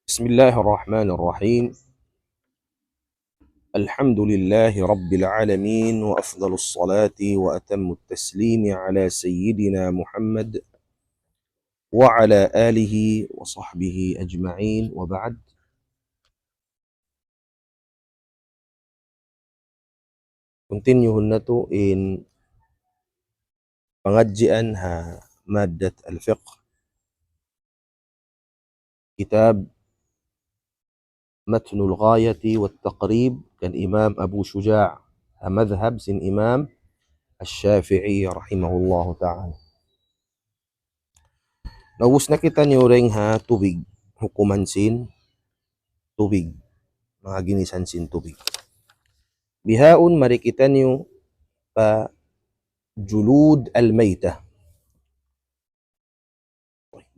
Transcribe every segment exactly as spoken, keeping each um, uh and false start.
بسم الله الرحمن الرحيم. الحمد لله رب العالمين، وأفضل الصلاة وأتم التسليم على سيدنا محمد وعلى آله وصحبه أجمعين، وبعد. Continue natu' in pangadjian ha maddat al-fiqh. Kitab Matnul Ghayati wat Taqrib kan Imam Abu Shuja', ha madhhab sin Imam Ash-Shafi'i rahimahullahu ta'ala. Naubus na kitaniyu dayn ha tubig, hukuman sin tubig, manga ginisan sin tubig. Bihaun mari kitaniyu pa julud al-maytah.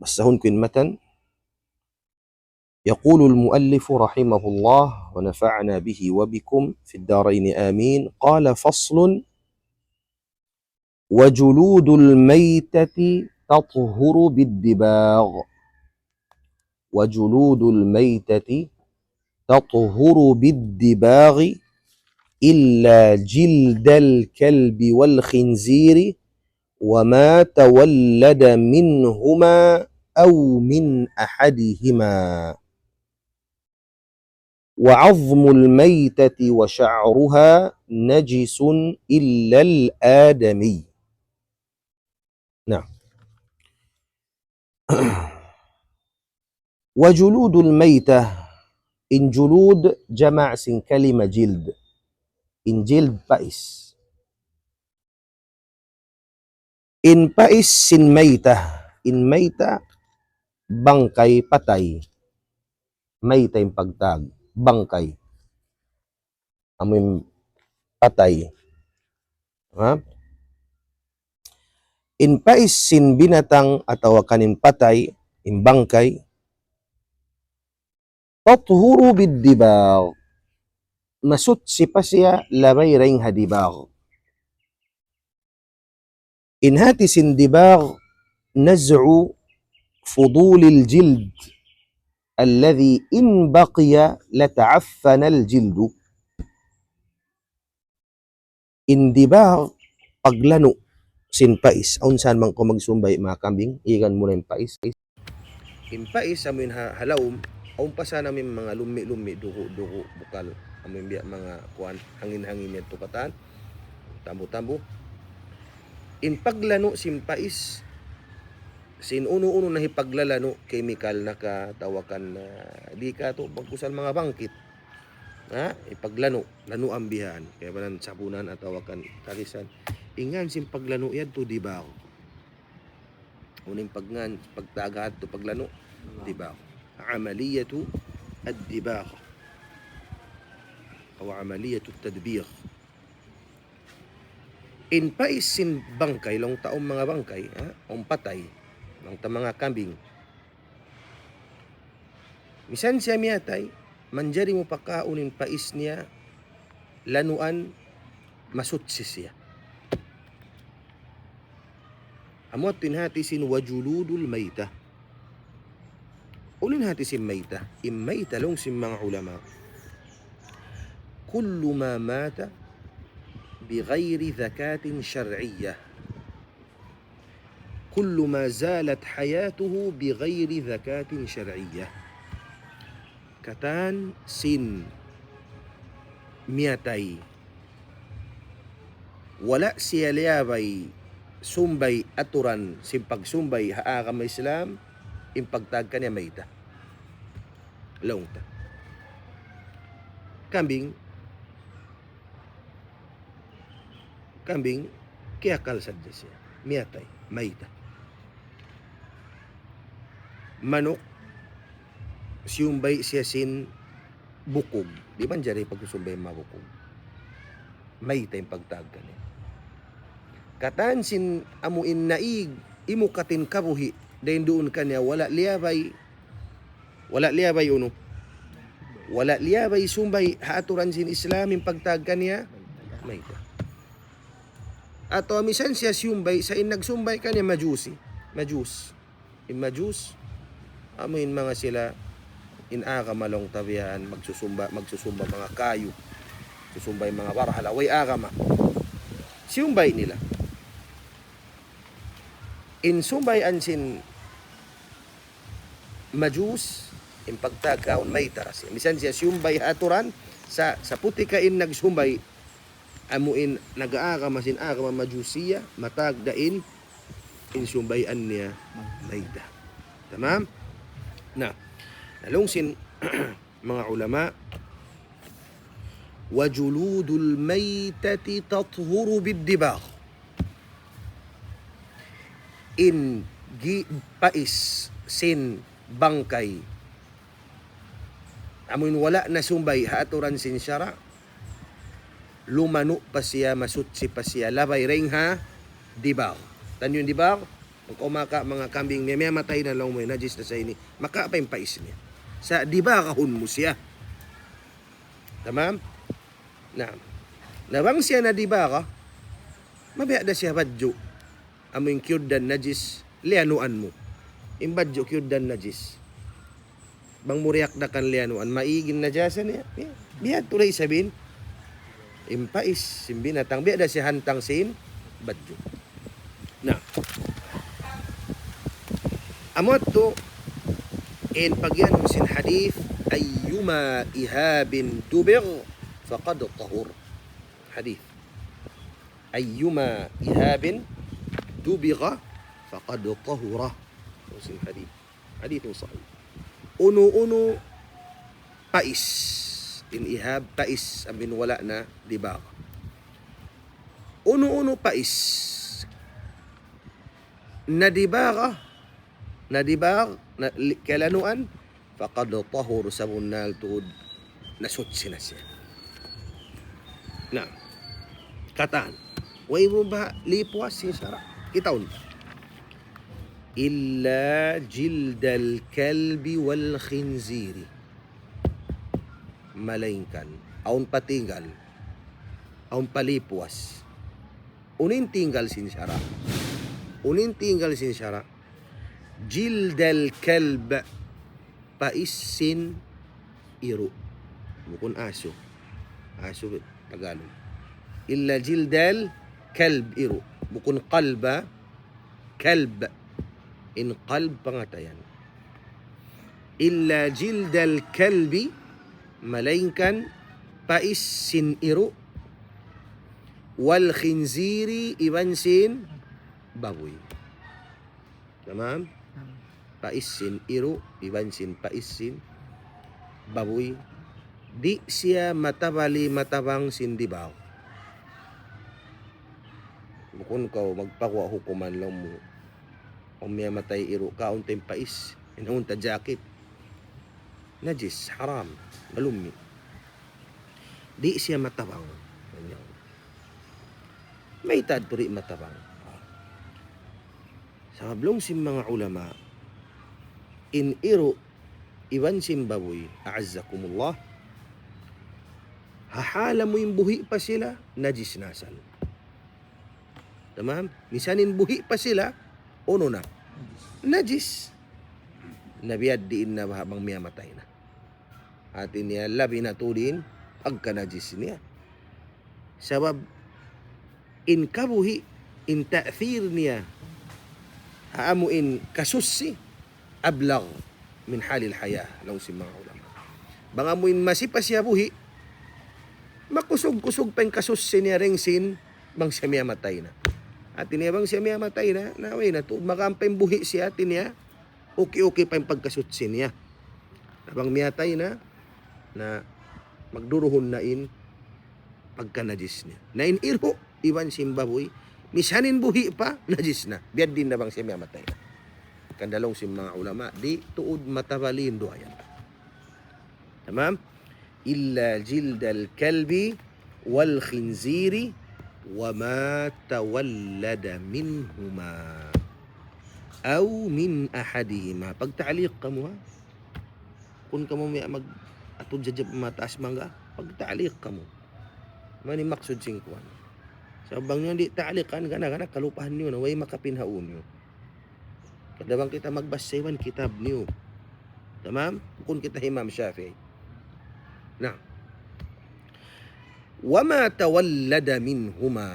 Basahun ku in matan. يقول المؤلف رحمه الله ونفعنا به وبكم في الدارين آمين. قال: فصل: وجلود الميتة تطهر بالدباغ. وجلود الميتة تطهر بالدباغ إلا جلد الكلب والخنزير وما تولد منهما أو من أحدهما. وعظم الميتة وشعرها نجس إلا الآدمي. Naam. وجلود الميتة. In julud jama' sin kalima jild. In jild pais. In pais sin maytah. In maytah bangkay, patay. Maytah in pagtawag, bangkay. Amu in patay. Ha? In pais sin binatang atawa kan in patay, in bangkay, تطهر بالدباغ. Masuchi pa siya labay dayn ha dibagh. In hati sin dibagh, نزع فضول الجلد الذي إن بقي لتعفن الجلد. In dibagh, paglanu' sin pais. Awn saan bang kaw magsumbay' manga kambing, igan mu na in pais. In pais, amu in ha-, ha lawm, awn pa saan amu in manga lummi'-lummi', dugu'-dugu', bukal. Amu in biya' manga kuwan, hangin-hangin yan tu katan. Tambu-tambu. In paglanu' sin pais, sin unu-unu na hipaglalanu', chemical na ka, atawa kan, ah, di' katu', bang kusan manga bangkit. Ha? Ipaglanu', lanuan bihan. Kaibanan sabunan atawa kan tarisan. In ngan sin paglanu' yadtu dibagh. Unu in pagngan, pagtawag yadtu paglanu', dibagh. عملية الدباغ. أو عملية التدبيغ. In pais sin bangkay, laung ta awn manga bangkay, ha? Awn patay, laung ta manga kambing. Misan siya miyatay, manjari mu pakaun in pais niya, lanuan, masuchi siya. Amu yadtu in hati sin وجلود الميتة. Unu in hati sin maytah? In maytah laung sin manga ulama, كل ما مات بغير ذكاة شرعية. كل ما زالت حياته بغير ذكاة شرعية. Katan sin miyatay, wala' siya liyabay sumbay' aturan sin pagsumbay' ha agama Islam, in pagtawag kaniya maytah. Laung ta. Kambing, kambing, kiyakal sadja siya. Miyatay, maytah. Manuk, siyumbay' siya sin bukug. Di' manjari pagsumbay' mabukug. Maytah in pagtawag kaniya. Katan sin amu in naig, imukat in kabuhi', dayn duun kaniya, wala' liyabay, wala' liyabay unu. Wala' liyabay sumbay' ha aturan sin Islam in pagtawag kaniya maytah. Atawa misan siya siyumbay', sa' in nagsumbay' kaniya majusi. Majus. In majus, amu in manga sila in agama laung ta biya' yan, magsusumba, magsusumba manga kayu, susumba in manga barhala, way agama. Siyumbay nila. In sumbayan sin Majus, in pagtag kaun mayta' ra siya. Misan siya siyumbay ha aturan, sa', sa' puti' ka in nagsumbay, amu in nag-aagama sin agama Majusiya, matag da in, in sumbayan niya mayta'. Tamam? Na, laung sin manga ulama, وجلود الميتة تطهر بالدباغ. In gi-, pais sin bangkay, amu in wala' nasumbay ha aturan sin sara', lumanu' pa siya, masuchi pa siya, labay dayn ha dibagh. Taniyu in dibagh, bang kaw maka manga kambing, miya-, miyamatay na laung mu, najis na sa ini, makawa' pa in pais niya. Sa' dibaghahun mu siya. Tamam? Naam. Na bang siya nadibagha, mabiya' da siya badju'. Amu in kiyugdan najis, liyanuan mu. In badju' kiyugdan najis. Bang mu diyakdakan liyanuan, maig in najasa niya. Ya, biya' tuud da isab in, in pais, sin binatang, biya' da siya hantang sin badju'. Na. Amu yadtu in pagiyanun sin hadith, أيما إهاب دبغ فقد طهر. Hadith. أيما إهاب دبغ فقد طهر. Sin hadith. Hadith sahih. Unu-unu pais. In ihab pais, amu in wala' nadibagha. Unu-unu pais. Nadibagha, nadibagh, na, li-, kalanuan, فقد طهر, sabunnal tuud nasuchi na siya. Na, katan. Way mu ba lipuas sin sara'? Kitaun ta. إلا جلد الكلب والخنزير. Malaingkan, awn pa tinggal, awn pa lipuas. Unu in tinggal sin sara'? Unu in tinggal sin sara'? جلد الكلب, pais sin iru'. Bukun asu. Asu Tagalog. إلا جلد الكلب, iru'. Bukun kalba, kalb. In kalb pangatayan. إلا جلد الكلب, malaingkan pais sin iru'. والخنزير, iban sin babuy. Tamam? Pais sin iru', iban sin pais sin babuy. Di' siya matabali matabang sin dibagh. Bukun kaw magpaguwa' hukuman laung mu. Awn miyamatay iru', kaun ta in pais. Hinangun ta jakit. Najis, haram, malummi'. Di' siya matabang. Mayta' tuud di' matabang? Sabab laung sin manga ulama, in iru' iban sin babuy, أعزكم الله, ha hal amu in buhi' pa sila, najis na asal. Tamam? Misan in buhi' pa sila, unu na? Najis. Na biya' diin na baha' bang miyamatay na. Hati niya, labi na tuud in pagkanajis niya. Sabab in kabuhi', in ta'thir niya ha amu in kasuchi, أبلغ من حال الحياة, laung sin manga ulama. Bang amu in masi pa siya buhi', makusug-kusug pa in kasuchi niya dayn sin bang siya miyamatay na. Hati niya bang siya miyamatay na, na way na tuud, magaan pa in buhi' siya, hati niya, okay-okay pa in pagkasuchi niya. Na bang miyatay na, na magduruhun na in pagkanajis niya. Na in iru' iban sin babuy, misan in buhi' pa, najis na. Biya' diin na bang siya miyamatay na. Hangkan laung sin manga ulama, di' tuud matabali in duwa yan. Tamam? إلا جلد الكلب والخنزير وما تولد منهما أو من أحدهما. Pagta'liq kamu, ha? Bukun kamu miya mag-atud jajab mataas manga, pagta'liq kamu. Mani maksud sin kuwan. Sabab bang niyu di' ta'liqan, gana-gana kalupahan niyu na, way makapin ha ū niyu. Kada bang kita magbasa iban kitab niyu. Tamam? Bukun kita Imam Shafi'i. Na. وما تولد منهما.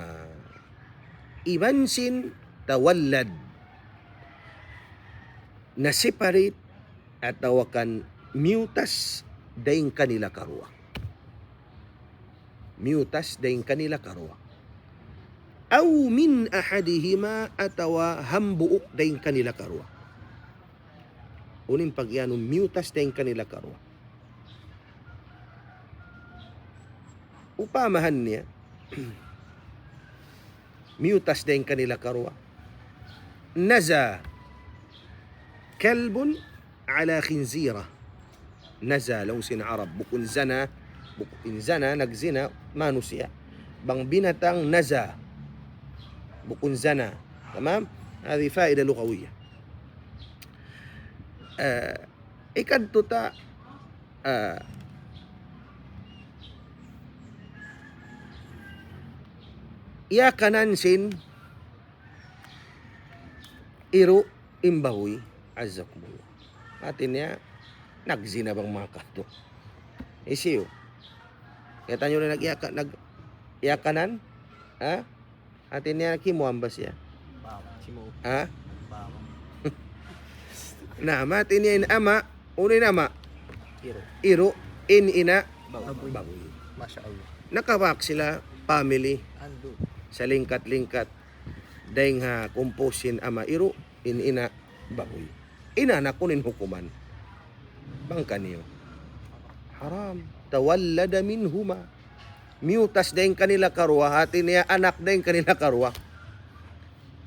Iban sin tawallad. Na-separate atawa kan miyutas dayn kanila karuwa. Miyutas dayn kanila karuwa. أو من أحدهما, atawa hambuuk dayn kanila karuwa. Unu in pag-iyanun miyutas dayn kanila karuwa? Upamahan niya, miyutas dayn kanila karuwa. نزا كلب على خنزيرة. Naza, laung sin Arab, bukun zana, bukun zana, nagzina, manusiya'. Bang binatang naza, bukun zana. Tamam? هذه فائدة لغوية. Ah, ikadtu ta, ah, iyakanan sin iru' in babuy. Azakumullah. Hati niya, nagzina bang manga katu'? Hisiyu? Kaya' tanyo na nag-iyaka-, nag-iyakanan? Ha? Hati niya, kimu ambas ya? Bawang. Simu. Ha? Bawang. Na, hati niya in ama', unu in ama'? Iru'. Iru', in ina', babuy. Babuy. Masha Allah. Nakabak sila, family. Andu'. Salingkat-lingkat. Dayn ha composition ama' iru', in ina' babuy. In anak, unu in hukuman? Bang kaniyu. Haram. تولد منهما. Miyutas dayn kanila karuwa, hati niya anak dayn kanila karuwa.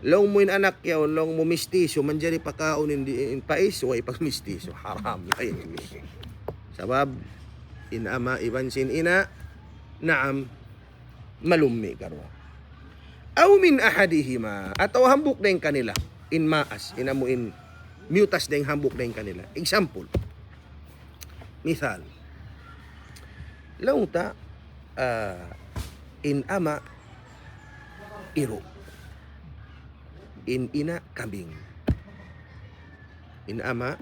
Laung mu in anak yaun, laung mu mistiso, manjari pakaun in di-, in pais, way pag mistiso. Haram. Ay. Sabab, in ama' iban sin ina', naam, malummi' karuwa. أو من أحدهما, atawa hambuuk dayn kanila, in maas, in amu in miyutas dayn hambuuk dayn kanila. Example, misal, laung ta, ah, in ama' iru', in ina' kambing. In ama'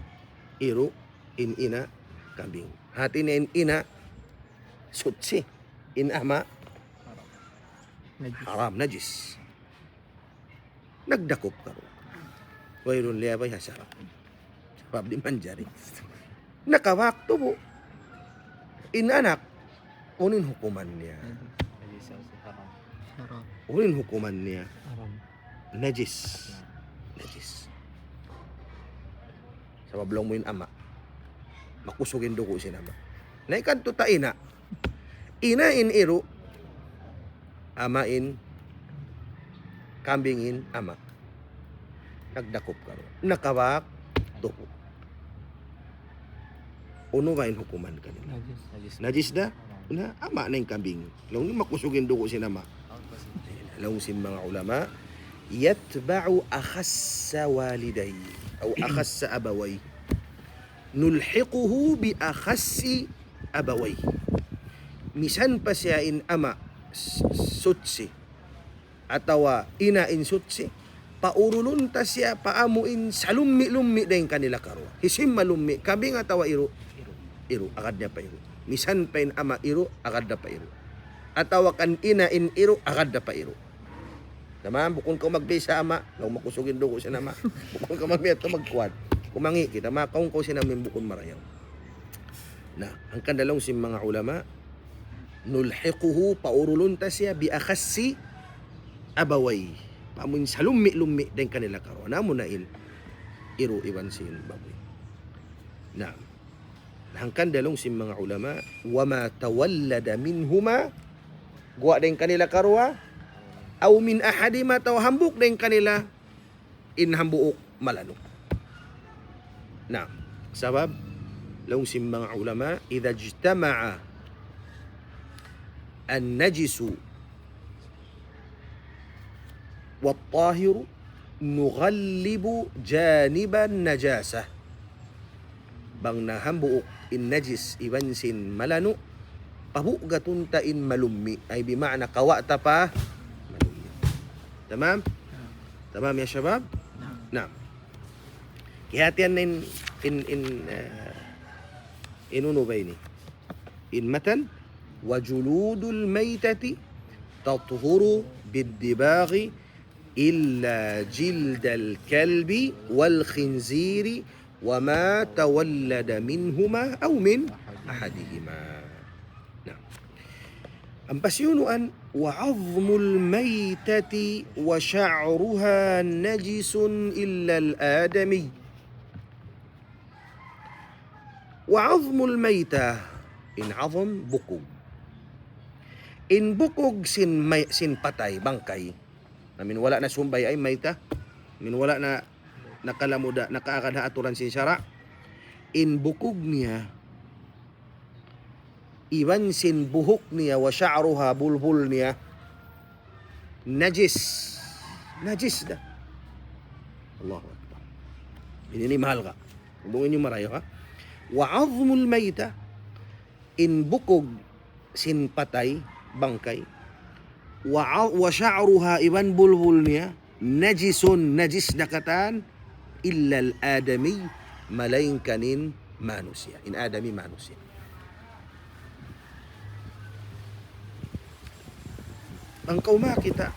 iru', in ina' kambing. Hati niya in ina' suchi, in ama' najis. Haram, najis. Nagdakup karuwa. Wayruun liyabay ha sara'. Sabab di' manjari. Nakabak tubu'. In anak, unu in hukuman niya? Najis, haram. Haram. Unu in hukuman niya? Haram. Najis. Najis. Sabab laung mu in ama', makusug in dugu' sin ama'. Na ikadtu ta ina'. Ina' in iru', ama' in, kambing in ama'. Nagdakup karuwa. Nakabak tubu'. Unu ba in hukuman kanila? Najis. Najis. Najis da? Na, ama' na in kambing. Laung niya makusug in dugu' sin ama'. Laung sin manga ulama, يتبع أخس والديه أو أخس أبويه. نلحقه بأخس أبويه. Misan pa siya in ama' s-, suchi, atawa ina' in suchi, paurulun ta siya pa amu in salummi'-lummi' dayn kanila karuwa. Hisiyu in malummi', kambing atawa iru'? Iru', agad niya pa iru'. Misan pa in ama' iru', agad niya pa iru'. Atawa kan ina' in iru', agad niya pa iru'. Tamam, bukun kaw magbisa ama', laung makusug in dugu' sin ama'. Bukun kaw magbiya' tu magkuwan. Kumangi' kita, makaun kaw sin amu in bukun marayaw. Na, hangkan da laung sin manga ulama, نلحقه, paurulun ta siya, بأخس أبويه. Pa amu in salummi'-lummi' dayn kanila karuwa. Na amu na in iru' iban sin babuy. Na, hangkan da laung sin manga ulama, وما تولد منهما, guwa' dayn kanila karuwa, أو من أحدهما, atawa hambuuk dayn kanila, in hambuuk malanu'. Na, sabab, laung sin manga ulama, إذا اجتمع النجس والطاهر نغلب جانب النجاسة. Bang na hambuuk in najis iban sin malanu', pabugatun ta in malummi', ay bima'na kawa' ta pa malummi'. Tamam? Tamam ya shabab? Naam. Kiyahatihan in, in, in, eh, In unu ba ini? In matan, وجلود الميتة تطهر بالدباغ إلا جلد الكلب والخنزير وما تولد منهما أو من أحدهما. Naam. Ampa siyunuan, وعظم الميتة وشعرها نجس إلا الآدمي. وعظم الميتة, in azm, bukug. In bukug sin may-, sin patay, bangkay. Amin wala' na sumbay ay mayta. Amin wala' na nakalamuda, nakaagad ha aturan sin sara'. In bukug niya, iban sin buhuk niya, وشعرها, bulbul niya, najis. Najis da. Allahu Akbar. Ini, ini mahal ka. Hubungin niyu marayaw, ha? وعظم الميتة, in bukug sin patay, bangkay. وع-, وشعرها, iban bulbul niya, نجس, najis da katan, إلا الآدمي, malaingkan in manusiya'. In adami manusiya'. Bang kaw makakita'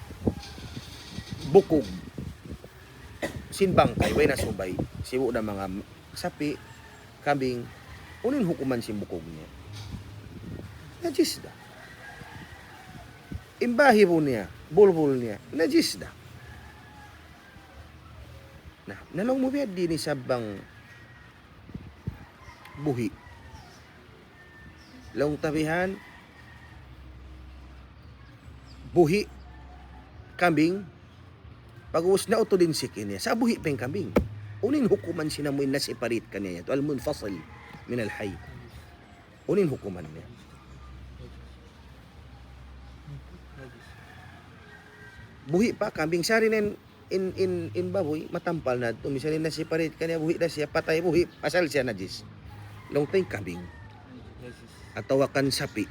bukug sin bangkay, way na sumbay, sibu' da manga sapi', kambing, unu in hukuman sin bukug niya? Najis da. In bahibu niya, bulbul niya, najis da. Na, na laung mu biya' diin isab bang buhi'. Laung ta bihan, buhi', kambing, pag'ubus na utud in siki niya. Sa' buhi' pa in kambing. Unu in hukuman sin amu in na-separate kaniya yadtu? المنفصل من الحي. Unu in hukuman niya? Buhi' pa kambing. Sari na in, in, in, in babuy, matampal na yadtu. Misan in na-separate kaniya, buhi' da siya, patay buhi', asal siya najis. Laung ta in kambing. Atawa kan sapi'.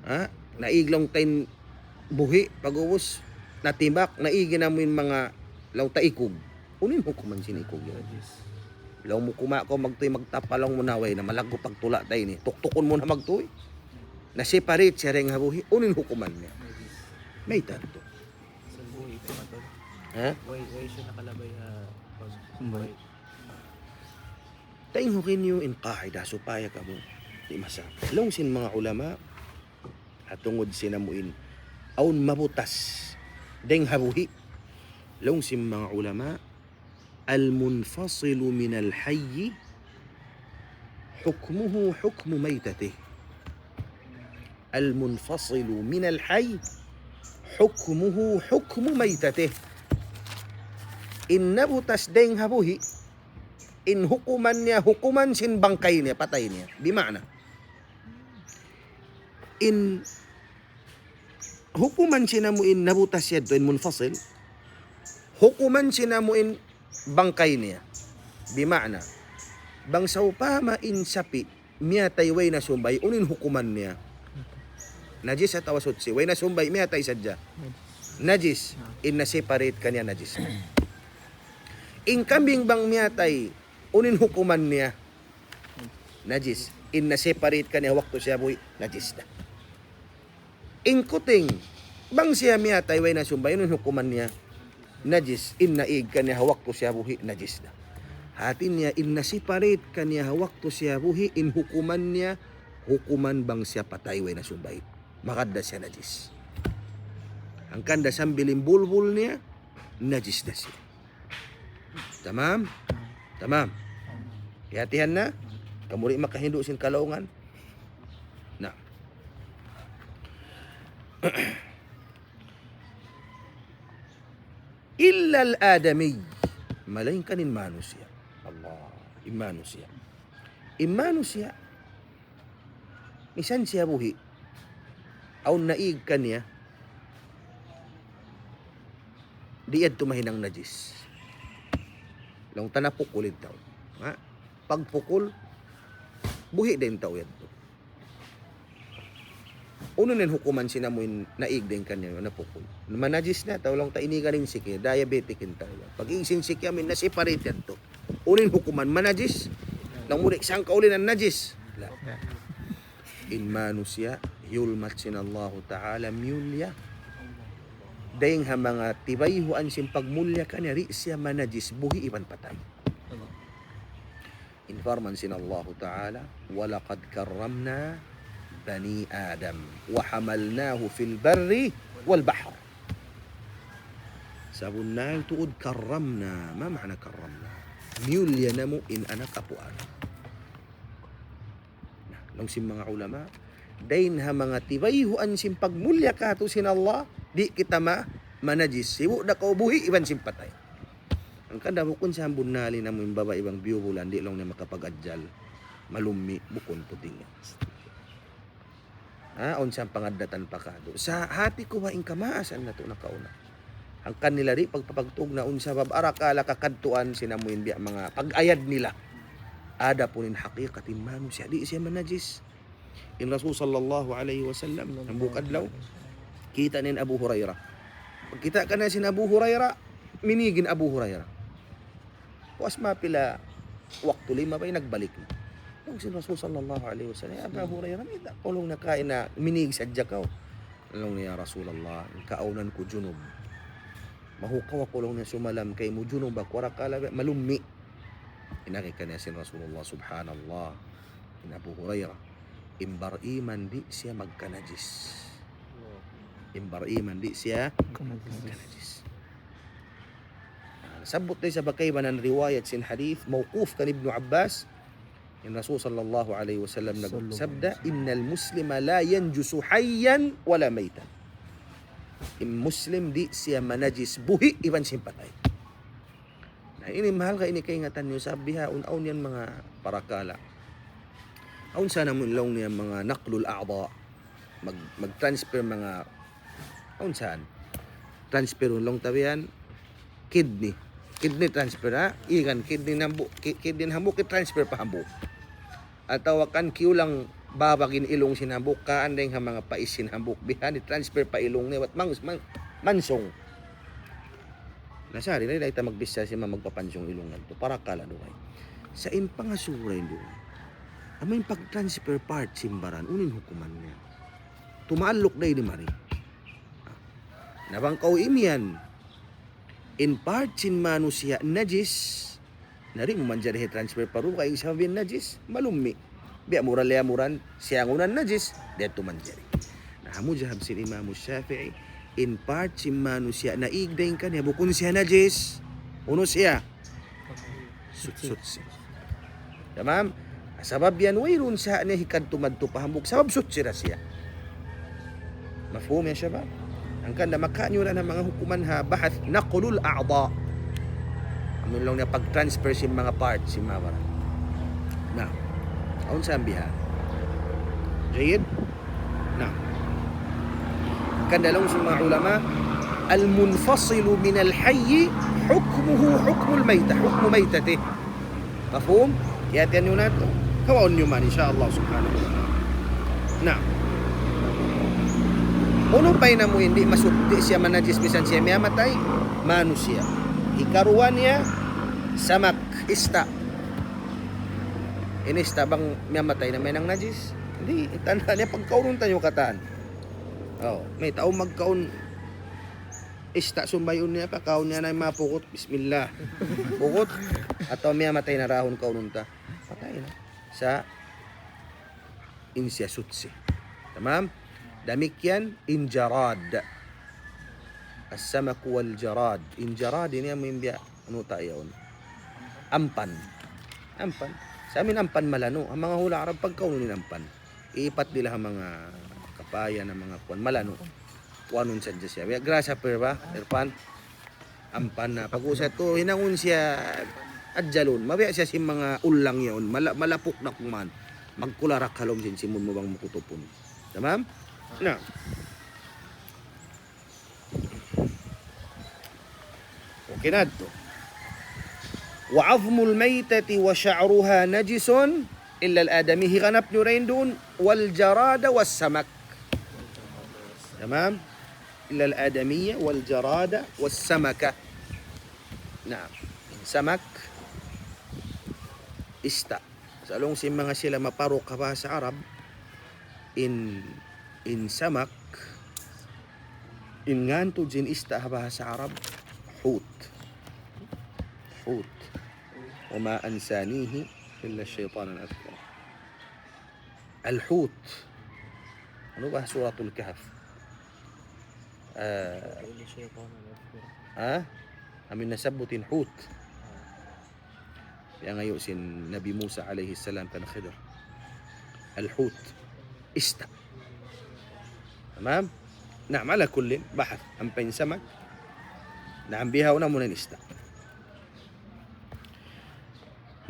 Ha? Naig laung ta in buhi', pag'ubus, natimbak, naig in amu in manga laung ta ikug. Unu in hukuman sin ikug yan? Laung mu kuma' kaw magtuy magtapa laung mu na way na malaggu' pagtula' ta ini. Tuktukun mu na magtuy. Na-separate siya dayn ha buhi'. Unu in hukuman niya? Mayta' yadtu? Sa' buhi' pa yadtu. Ha? Way, way siya nakalabay ha pag-, way. Taingukin niyu in qaida supaya kamu di' masa. Laung sin manga ulama, ha tungud sin amu in awn mabutas dayn ha buhi'. Laung sin manga ulama, المنفصل من الحي حكمه حكم ميتته. المنفصل من الحي حكمه حكم ميتته. In nabutas dayn ha buhi', in hukuman niya, hukuman sin bangkay niya, patay niya. Bima'na, in hukuman sin amu in nabutas yadtu in munfasil, hukuman sin amu in bangkay niya. Bima'na, bang sawpama in sapi' miyatay way na sumbay, unu in hukuman niya? Najis atawa suchi? Way na sumbay, miyatay sadja. Najis. In na-separate kaniya najis. In kambing bang miyatay, unu in hukuman niya? Najis. In na-separate kaniya waktu siya buhi', najis da. In kuting, bang siya miyatay way na sumbay, unu in hukuman niya? Najis. In naig kaniya ha waktu siya buhi', najis da. Hati niya, in na-separate kaniya ha waktu siya buhi', in hukuman niya, hukuman bang siya patay way na sumbay. Magad da siya najis. Hangkan da sambil in bulbul niya, najis da siya. Tamam? Tamam. Hati-hatihan na. Kamu di' makahindu' sin kalaungan. Na. إلا الآدمي. Malaingkan in manusiya'. Allah. In manusiya'. In manusiya'. Misan siya buhi'. Awn naig kaniya. Di' yadtu mahinang najis. Laung ta napukul in tau. Ha? Pagpukul, buhi' da in tau yadtu. Unu in hukuman sin amu in naig dayn kaniya napukul? Manajis na, tau laung ta inigan in siki, diabetic in tau. Pag-ig sin siki amu in na-separate yadtu. Unu in hukuman? Manajis? Tangmurik sangka uli na najis. La. In manusiya', hiyulmat sin Allahu Ta'ala, miyulliya. Dayng ha manga tibayhuan sin pagmulliya kaniya, di' siya manajis, buhi' iban patay. In parman sin Allahu Ta'ala, وَلَقَدْ كَرَّمْنَا بَنِي آدَمَ وَحَمَلْنَاهُمْ فِي الْبَرِّ وَالْبَحْرِ. Sabunnal tuud karramna. Ma ma'na karramna? Miyulliya namu' in anak apu' Adam. Na, laung sin manga ulama, dayn ha manga tibayhuan sin pagmulliya katu' sin Allah, di' kita ma-, manajis. Sibu' da kaw buhi' iban sin patay. Hangkan da bukun sa hambunnal in amu in babai bang biyubulan, di' laung niya makapag-ajjal. Malummi', bukun puting. Ha, awn siyang pangaddatan pa katu'. Sa' hati ku ba in kamaasan natu' nakauna. Hangkan nila di' pagpapagtug na unsa bab arakala' kakadtuan sin amu in biya' manga pag-ayad nila. Adapun in hakikat in manusiya', di' siya manajis. In Rasul sallallahu alayhi wasallam, hambuuk adlaw, kita' niya in Abu Hurairah. Pagkita' kaniya sin Abu Hurairah, minīg in Abu Hurairah. Puas mapila waktu, lima pa in nagbalik na. Laung sin Rasul sallallahu alayhi wasallam, "Ya Abu Hurairah, mayta' kaw laung niya kaina minīg sadja kaw?" Laung niya, "Ya Rasulullah, in kaawnan ku junub. Mahukaw aku laung niya sumalam kaymu, junub aku, arakala' malummi'." In agi kaniya sin Rasulullah, subhanallah. In Abu Hurairah, in bar-iman di' siya magkanajis. In bar-iman di' siya magkanajis. Ah, sabbut da isab ha kaibanan riwayat sin hadith, mawquf kan Ibnu Abbas, in Rasul sallallahu alayhi wasallam nagsabda, "إِنَّ الْمُسْلِمَ لَا يَنْجُسُ حَيًّا وَلَا مَيْتًا." In Muslim di' siya manajis buhi' iban sin patay. Na, ini mahal ka ini kaingatan niyu, sabab bihaun awn yan manga parakala'. Awn sa namu' laung niya manga naqlul a'dha. Mag-, mag-transfer manga, awn saan. Transfer laung ta biya' yan, kidney. Kidney transfer, ha? Ikan kidney hambuuk, ki-, kidney hambuuk, ki-transfer pa hambuuk. Atawa kan kiyulang babag in ilung sin hambuuk, kaan dayng ha manga pais sin hambuuk, bihan i-transfer pa ilung niya, bat mang-, mang-, mansung. Na sari na, di' ta magbissa sin manga magpapansung ilung ngadtu. Parakala' duway. Sa' in pangasubu duun, amu in pag-transfer part sin baran, unu in hukuman niya? Tumaalluk da ini mari. Na bang kaw imiyan, in part sin manusiya' najis, na di' mu manjari hi-transfer pa duun, kay sabab in najis, malummi'. Biya' mu ra liyamuran, siyangunan najis, di' yadtu manjari. Na, ha madhhab sin Imam Shafi'i, in part sin manusiya' naig dayn kaniya, bukun siya najis. Unu siya? Sut-, sutsi. Tamam? Sabab yan, wayruun sa niya hikadtu madtu pa hambuuk. Sabab sutsi da siya. Mafhum ya shabab? Hangkan da makawa' niyu na manga hukuman ha bahath naqlul a'dha. Amu laung niya pag-transfer sin manga part sin manga baran. Na, awn sa biha. Jayyid? Na. Hangkan da laung sin manga ulama, المنفصل من الحي حكمه حكم الميتة، حكم ميتته. Mafhum? Kiyatihan niyu na yadtu. Kawaun niyu man, insya Allah subhanahu wa ta'ala. Na. Unu pa in amu in di' masut-, di' siya manajis misan siya miyatay? Manusiya'. Hikaruwa niya, samak, ista'. In ista' bang miyatay na mayan najis? Di', tanda' niya pagkaunun ta niyu katan. Oh, mayta' magkaun ista' sumbayun niya pa, kaun niya na mapukut, bismillah. Pukut, atawa miyatay na, dahun kaunun ta. Patay na. Sa' in siya sutsi. Tamam? Damikkiyan in jarad. As-samaku wal jarad. In jarad ini amu in biya', unu ta yaun? Ampan. Ampan. Sa' amu in ampan malanu'. Ha manga hula' Arab pagkaunun in ampan. Iipat nila ha manga kapayan, ha manga kuwan, malanu'. Kuwanun sadja siya. Biya' grasshopper ba, Irfan? Ampan na. Pag-usa tu, hinangun siya adjalun. Mabiya' siya sin manga ulang yaun. Mala-, malapuk na kuman. Magkularak ha lawm sin simun mu bang mu kutupun. Tamam? Na. Okay na yadtu. وعظم الميتة وشعرها نجس إلا الآدمي. Higanap niyu dayn duun, والجراد والسمك. Tamam? إلا الآدمي والجراد والسمك. Naam. Samak, ista'. Laung sin manga sila maparuk ha bahasa Arab, in, in samak, in ngan tuud sin ista' ha bahasa Arab, hut. Hut. وما أنسانيه إلا الشيطان أن أذكره. Al-hut. Unu ba Suratul Kahf? Ah, ha? Amu in nasabbut in hut. Piyangayu' sin Nabi Musa alayhi salam kan Khidr. Al-hut. Ista'. Tamam? Naam, ala kullin, bahas. Ampa in samak. Naam, bihaun na muna in ista'.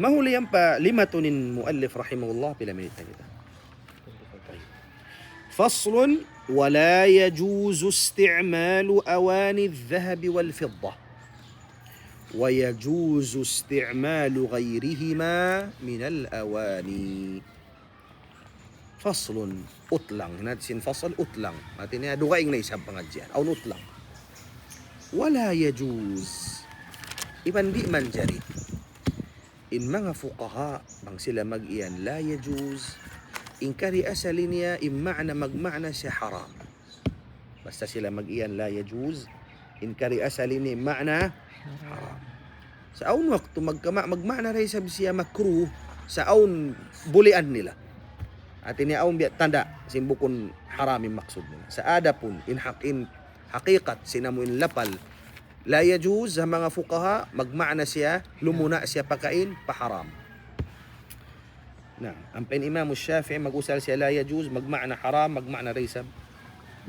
Mahuli yan pa lima tuud in muallif rahimahullah, pila minit na kita. فصل: ولا يجوز استعمال أواني الذهب والفضة، ويجوز استعمال غيرهما من الأواني. Faslun, utlang. Hinat sin fasl, utlang. Hati niya, dugaing na isab pangadjian. Awn utlang. ولا يجوز. Iban di' manjari. In manga fuqaha, bang sila mag-iyan, la yajuz. In kari asal niya, in ma'na magma'na siya haram. Basta sila mag-iyan la yajuz, in kari asal ini ma'na haram. Sa' awn waktu magkama-, magma'na da isab siya makruh, sa' awn bulian nila. Hati niya awn biya' tanda', sin bukun haram in maksud nila. Sa' adapun, in hak-, in hakikat, sin amu in lapal, la yajuz, ha manga fuqaha, magma'na siya, lumuna' siya pakain, pa haram. Na, ampa in Imam Shafi'i mag-usal siya la yajuz, magma'na haram, magma'na da isab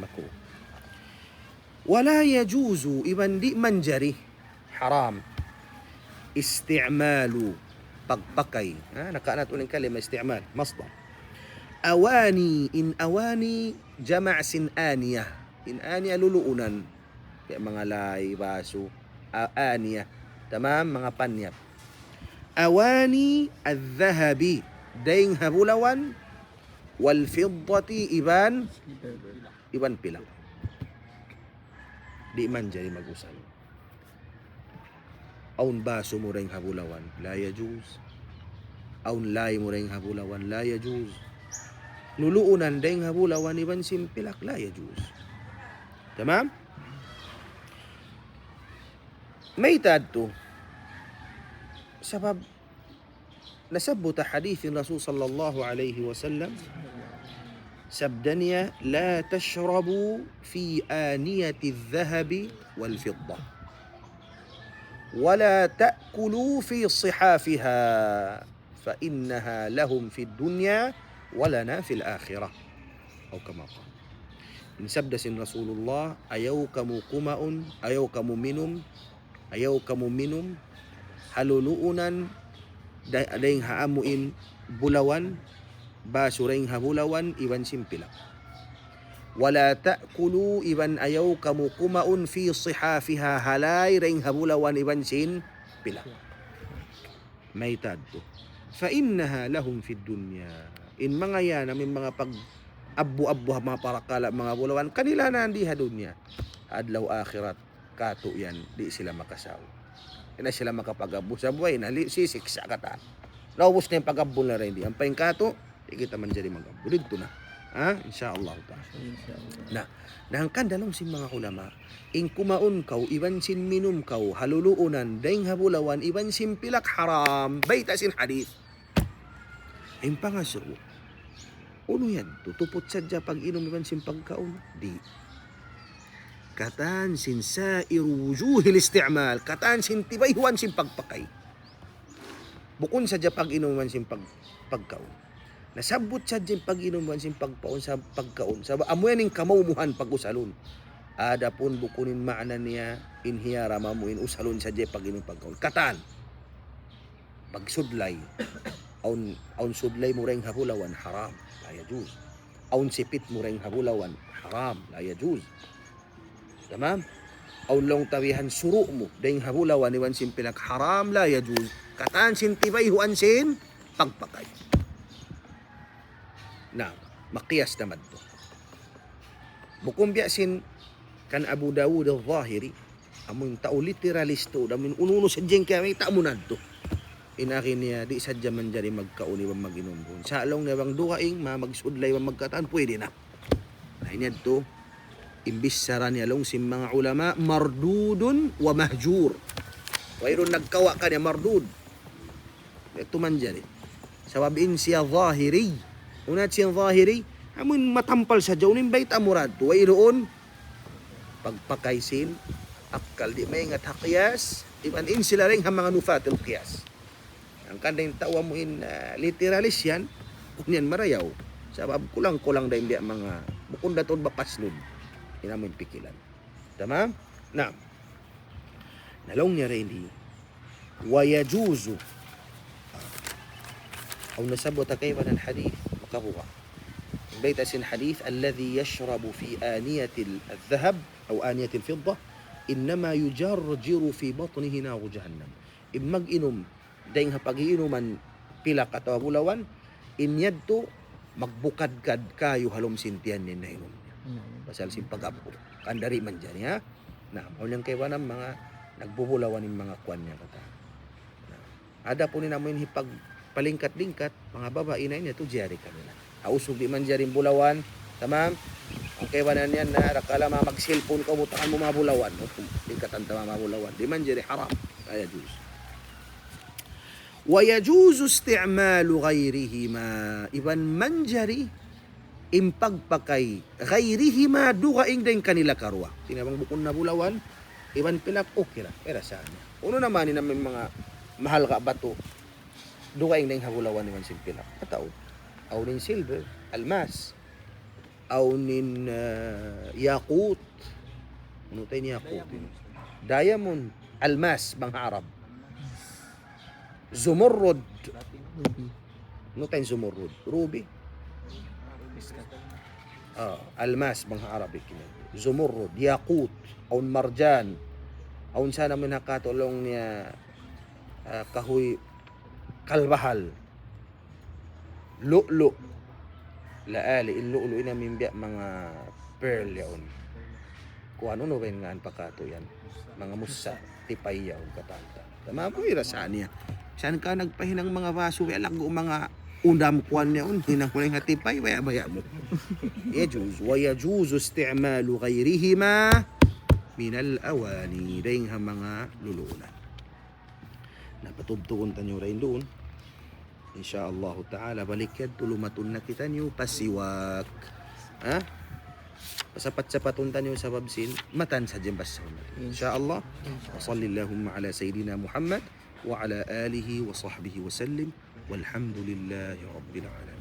makruh. ولا يجوز, iban di' manjari, haram. استعمال, pagpakay. Ha, nakaanat uling kalima استعمال, masdar. أواني, in awani, jama' sin aniyah. In aniyah luluunan. Kaya manga lay, basu, a-, aniyah. Tamam, manga panyap. أواني الذهب, dayng ha bulawan, والفضة, iban, iban pilak. Di' manjari mag-usal. Awn basu mu dayng ha bulawan, la yajuz. Awn lay mu dayng ha bulawan, la yajuz. Luluunan dayng ha bulawan iban sin pilak, la yajuz. Tamam? Mayta' yadtu? Sabab nasabbut ha hadith in Rasul sallallahu alayhi wasallam, sabda niya, لا تشربوا في آنية الذهب والفضة، ولا تأكلوا في صحافها، فإنها لهم في الدنيا ولنا في الآخرة. أو كما قال. In sabda sin Rasulullah, ayaw kamu kumaun, ayaw kamu minum, ayaw kamu minum, ha luluunan, da-, dayng ha amu in bulawan, basu dayng ha bulawan, iban sin pilak. ولا تأكلوا, iban ayaw kamu kumaun, في صحافها, ha lay dayng ha bulawan, iban sin pilak. Mayta' yadtu? فإنها لهم في الدنيا. In manga yan, amu in manga pag-abbu-abbu ha manga parakala', manga bulawan, kanila na yan di ha dunya. Adlaw akhirat, katu' yan, di' sila makasaw. Di' na sila makapag-abbu sa buhay na, li-, sisiksa' katan. Naubus na in pag-abbu nila di'. Ampa in katu', di' kita manjari mag-abbu. Didtu na. Ha? Insya Allah ta'ala. Insya Allah. Na, na hangkan da laung sin manga ulama, in kumaun kaw, iban sin minum kaw, ha luluunan, dayng ha bulawan, iban sin pilak haram. Bayta' sin hadith. In pangasubu. Unu yan? Tutuput sadja pag-inum iban sin pagkaun? Di'. Katan sin سائر وجوه الاستعمال. Katan sin tibayhuan sin pagpakay. Bukun sadja pag-inum iban sin pag-, pagkaun. Nasabbut sadja in pag-inum iban sin pagpaun sa pagkaun. Sabab amu yan in kamaumuhan pag-usalun. Adapun bukun in ma'na niya, in hiyaram amu in usalun sadja pag-inum pagkaun. Katan. Pagsudlay. Awn, awn sudlay mu dayng ha bulawan, haram. La yajuz. Awn sipit mu dayng ha bulawan, haram. La yajuz. Tamam? Awn laung tabihan suru' mu dayng ha bulawan iban sin pilak, haram, la yajuz. Katan sin tibayhuan sin pagpakay. Na, makiyas na madtu. Bukun biya' sin kan Abu Dawud al-Zahiri, amun tau literalist tuud, amun unu-unu sadja in kiyaway, ta' amu na yadtu. In agi niya, di' sadja manjari magkaun iban mag-inum duun. Sa' laung niya bang dugaing, ma-, magsudlay iban magkatan, pwede na. Na, ini yadtu, in bichara niya laung sin manga ulama, mardudun wa mahjur. Wayruun nagkawa' kaniya, mardud. Di' yadtu manjari. Sabab in siya zahiri. Unu in zahiri, amun matampal sadja, unu in bayta' murad tu, wayruun pagpakay sin akkal, di' maingat ha qiyas, iban in sila dayn ha manga nufatil qiyas. Hangkan dayn tau amu in, ah, literalist yan, kun yan marayaw. Sabab kulang-kulang dayn biya' manga, bukun da tuud ba paslun. In amu in pikilan. Tamam? Naam. Na laung niya dayn di, ويجوز. Awn nasabbut ha kaibanan hadith, makabuga'. Bayta' sin hadith, الذي يشرب في آنية الذهب أو آنية الفضة إنما يجرجر في بطنه نار جهنم. In mag-inum dayn ha pag-iinuman pilak atawa bulawan, in yadtu magbukadkad kayu ha lawm sin tiyan niya in nainum. Pasal sin pag-apu. Kan dari manjari, ha? Na, awn yan kaibanan manga nagbubulawan in manga kuwan niya katan. Na, adapun in amu in hipagpalingkat-lingkat, manga babai na ini, yadtu jari kanila. Ha usug di' manjari in bulawan, tamam? Awn kaibanan yan na, dakala' manga mag-cellphone kaw, butangan mu manga bulawan. Lingkatan ta manga bulawan. Di' manjari, haram. La yajuz. ويجوز استعمال غيرهما. Iban manjari in pagpakay غيرهما, dugaing dayn kanila karuwa. Hati niya bang bukun na bulawan, iban pilak, okay ra. Ira sa niya. Unu na man in manga mahalga' batu, dugaing dayn ha bulawan iban sin pilak. Mataud. Awn in silver, almas. Awn in, ah, yakut. Unu ta in yakut? Diamond. Almas, bang ha Arab. Zumurrud. Ruby. Unu ta in zumurrud? Ruby? Ah, almas, bang ha Arabic ini. Zumurrud, yakut, awn marjan. Awn sa na man ha katu' laung niya, ah, kahuy kalbahal. Lu'lu'. Laali, in lu'lu' ini amu in biya' manga pearl yaun. Kuwan, unu ba in ngan pa katu' yan? Manga mussa, tipay yaun katan ta. Tamam, ira sa niya. Sa' ka nagpahinang manga basu, way laggu' manga undam kuwan yaun, hinang mu na in ha tipay, baya'-baya' mu. يجوز، ويجوز استعمال غيرهما من الأواني. Dayn ha manga luluunan. Na, patubtuban taniyu dayn duun. Insya Allah Ta'ala, balik yadtu lumatun na kitaniyu pa siwak. Ha? Pasapat-sapatun taniyu sabab sin matan sadja in basahun natu'. Insya Allah. وصل اللهم على سيدنا محمد وعلى آله وصحبه وسلم. والحمد لله رب العالمين.